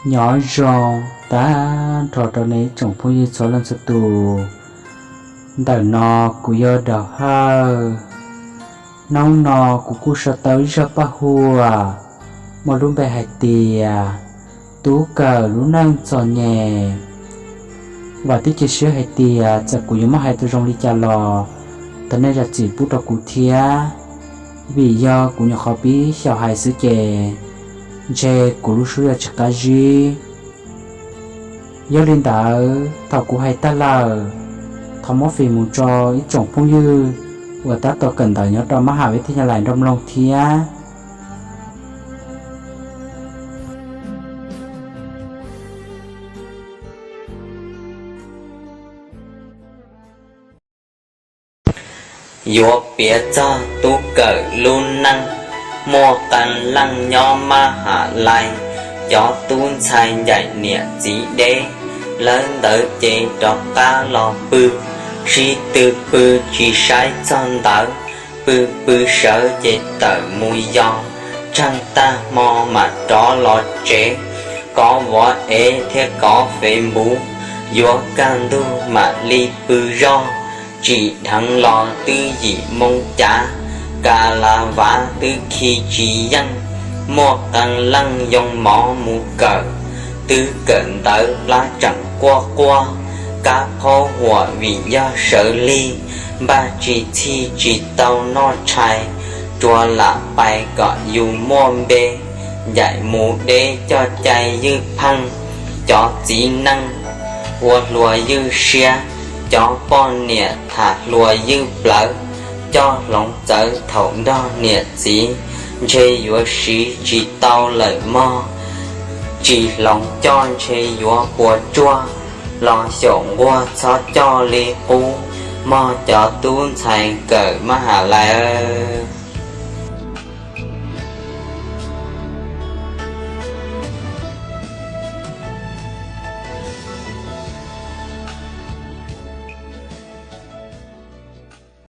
Nyob zoo tag nrho rau nej ib tsoom phooj ywg txhua leej txhua tus. Ntawm no kuv yog Dam Hawj. Hnub no kuv kuj sau tau ib zaj paj huam muaj lub npe hais tias Tub Kawm lub neej txom nyem. Vam thiab cia siab hais tias txawm kuv yuav muab hais tau zoo li cas los thov nej zam txim pub rau kuv thiab, vim yog kuv nyuam qhuav pib xyaum hais xwb ces ntshe kuv lub suab yuav tsis qab zib. Yog li ntawd thaum kuv hais tag lawm, thov muab fim mus rau ib tsoom phooj ywg uas tab tom kawm ntawv nyob rau mab ham vib thij nyab lais nrog mloog thiab. Yuav piav txog Tub Kawm lub neej. Muaj qee leej nyob mab ham lais, cov tub ntxhais ncaim niam txiv deb, lawv ntawd ces rov qab los pw, sib tw pw tsis saib txog ntawv, pw pw sawv ces tawm mus yos, tsheej tag hmo mam rov los tsev, kov vov ev thiab kov Facebook, yuav kaj ntug mam li pw zog, tsim dheev los twb yim moo cav, ka la vav twb khi tsis yeej, muaj qee leej yoo mov mus kawm, twb kawm ntawv plab tseem quaj quaj, kab qhaub huam vim yog sawv lig, npaj tsis txhij tsis tau noj tshais, tsuas lam pais kom yus muaj npe, ncaim mus deb coj cai ywj pheej, cov txiv neej ua hluas ywj siab, cov poj niam tham hluas ywj plawv, coj hloov txawv thaum nrog niam txiv, ntshe yuav siv tsis tau lawm mog, tsis hloov coj ntshe yuav puas tsuaj, los xyaum nquag txhob coj li qub, mog cov tub ntxhais kawm mab ham lais.